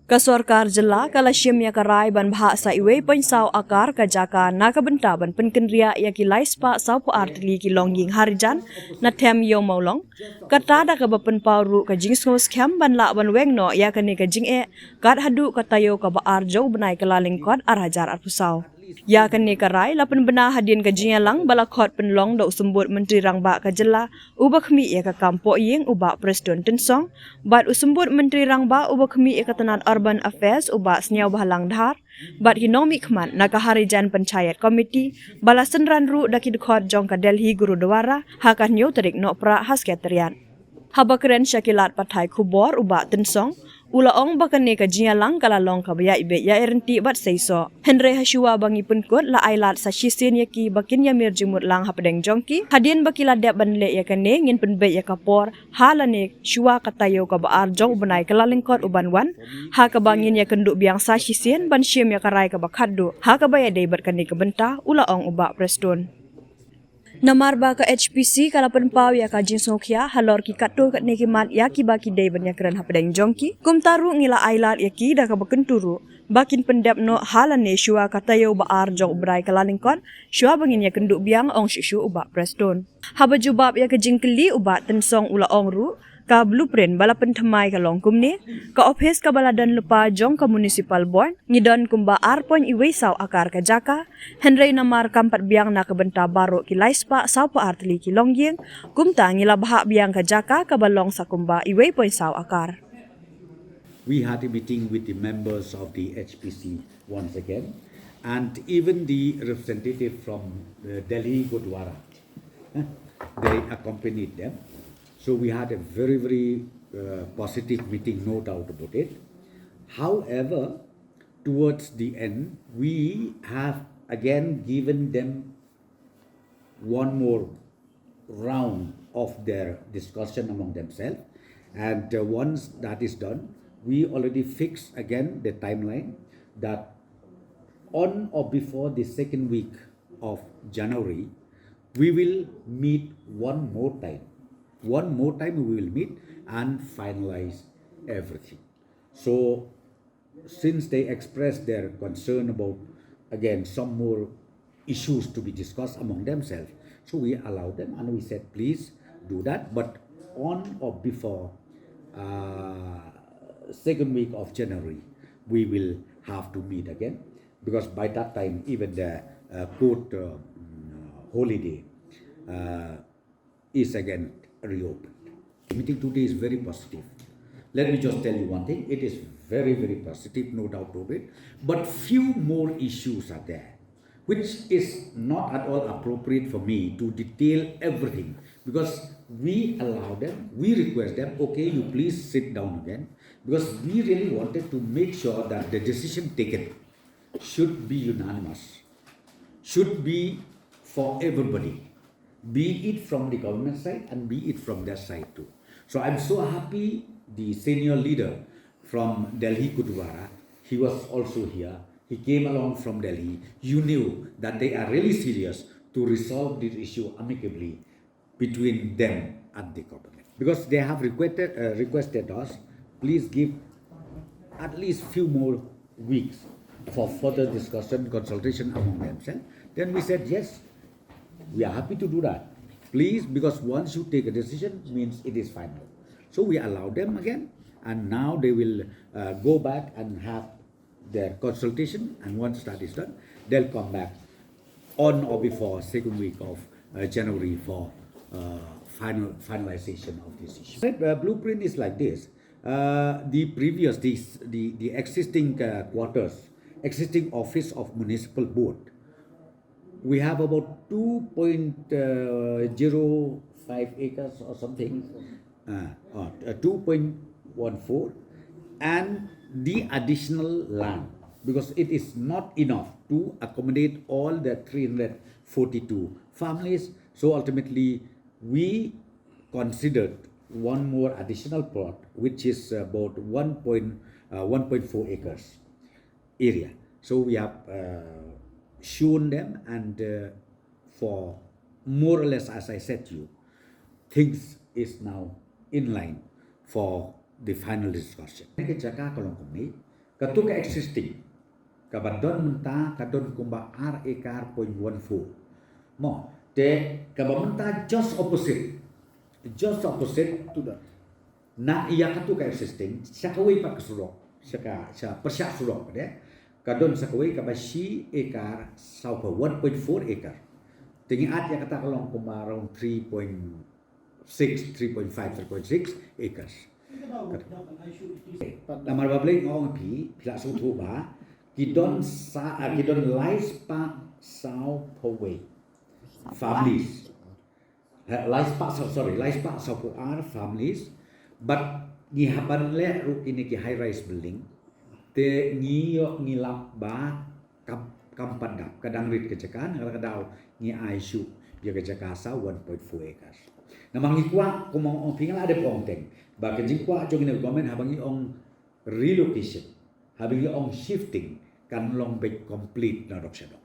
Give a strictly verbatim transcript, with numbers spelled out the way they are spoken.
Ka sorkar jylla ka la shim ïa ka rai ban bhah sa iwei point saw akar ka jaka na ka bynta ban pynkynriah ïa ki lai spah saw phew ar tylli ki longïing harijan na them Ïew Mawlong. Kata da kaba pynpaw ruh ka jingsngewskhem ban lah ban weng noh ïa kane ka jingeh kat haduh ka taïew kaba ar jong u bnai Kyllalyngkot ar hajar arphew saw. Ïa kane ka rai la pynbna hadien ka jingïalang ba la khot pynlong da u Symbud Myntri Rangbah ka jylla uba khmih ïa ka kam pohïing u Bah Prestone Tynsong, bad u Symbud Myntri Rangbah uba khmih ïa ka tnat Urban Affairs u Bah Sniawbhalang Dhar, bad ki nongmihkhmat na ka Harijan Panchayat Committee, ba la synran ruh da ki dkhot jong ka Delhi Gurudwara ha ka hynñiew tarik Nohprah ha Secretariat. Haba kren sha ki lad pathai khubor u Bah Tynsong u la ong ba kane ka jingïalang ka la long kaba ïaibeit ïaryntih bad seisoh. Hynrei ha shuwa ba ngi pynkut la ai lad sa shisien ïa ki ba kin ïamir jingmut lang hapdeng jong ki. Hadien ba ki la dep ban leh ïa kane ngin pynbeit ïa ka por ha lane shuwa ka taïew kaba ar jong u bnai Kyllalyngkot u ban wan, ha kaba ngin ïakynduh biang sa shisien ban shim ïa ka rai kaba khatduh ha kaba ïadei bad kane ka bynta, u la ong u Bah Prestone. Namar ba ka H P C ka la pynpaw ïa ka jingsngewkhia halor ki katto katne ki mat ïa kiba ki dei ban ïakren hapdeng jong ki, kumta ruh ngi la ai lad ïa ki da kaba kyntu ruh ba kin pyndep noh ha lane shuwa ka taïew ba ar jong u bnai Kyllalyngkot shuwa ba ngin ïakynduh biang, ong shuh shuh u Bah Prestone. Haba jubab ïa ka jingkylli u Bah Tynsong u la ong ruh, ka blueprint ba la pynthymmai ka long kumne: ka ophis kaba la don lypa jong ka Municipal Board, ngi don kumba ar point iwei saw akar ka jaka, hynrei namar kam pat biang na ka bynta baroh ki lai spah saw phew ar tylli ki longïing, kumta ngi la bhah biang ka jaka kaba long sa kumba iwei point saw akar. We had a meeting with the members of the H P C once again, and even the representative from uh, Delhi Gurdwara, eh, they accompanied them. So we had a very, very uh, positive meeting, no doubt about it. However, towards the end, we have again given them one more round of their discussion among themselves. And uh, once that is done, we already fixed again the timeline that on or before the second week of January, we will meet one more time. One more time, we will meet and finalize everything. So, since they expressed their concern about, again, some more issues to be discussed among themselves, so we allowed them and we said, please do that, but on or before uh, second week of January, we will have to meet again, because by that time, even the uh, court uh, mm, holiday uh, is again reopened. Meeting today is very positive. Let me just tell you one thing. It is very, very positive, no doubt of it. But few more issues are there, which is not at all appropriate for me to detail everything, because we allow them, we request them, okay, you please sit down again, because we really wanted to make sure that the decision taken should be unanimous, should be for everybody, be it from the government side and be it from their side too. So I'm so happy the senior leader from Delhi Gurdwara, he was also here. He came along from Delhi. You knew that they are really serious to resolve this issue amicably between them and the government. Because they have requested, uh, requested us, please give at least few more weeks for further discussion, consultation among themselves. Then we said, yes, we are happy to do that. Please, because once you take a decision, means it is final. So we allow them again, and now they will uh, go back and have their consultation, and once that is done, they'll come back on or before second week of uh, January for uh, final finalization of this issue. The uh, blueprint is like this. Uh, the previous, the, the, the existing uh, quarters, existing office of municipal board, we have about two point zero five acres or something, uh, or uh, two point one four, and the additional land, because it is not enough to accommodate all the three hundred forty-two families. So ultimately, we considered one more additional plot, which is about one point, uh, one point four acres area. So we have uh, shown them, and uh, for more or less, as I said to you, things is now in line for the final discussion. Ka jaka ka long kumne, katu ka existing kaba don mynta ka don kumba ar ekar point one four. Mo, te kaba mynta just opposite, just opposite to the, na ïa katu ka existing, sha kawei pat ka surok, sha ka, sha pyrshah surok de, ka don sha kawei kaba shi ekar saw phew, one point four acre. Te ngi at ïa kata ka long kumba around three point six, three point five, three point six acres. Namar ba balei nga ong phi, phi la sngewthuh ba ki don sa, ah, ki don lai spah saw phew wei families. Ha, lai spah, so-, sorry, lai spah saw phew ar families. But ngi hap ban leh ruh kine ki high rise building, te ngi ïoh ngi lap ba kam, kam pat dap, ka dang rit ka jaka, na ka daw ngi ai shuh ïa ka jaka sa one point four acres. Namar ngi kwah, kumba ong phi, nga la dep ong teng ba ka jingkwah jong ngi na government haba ngi ong relocation, haba ngi ong shifting, kan long beit complete na dok sha dok.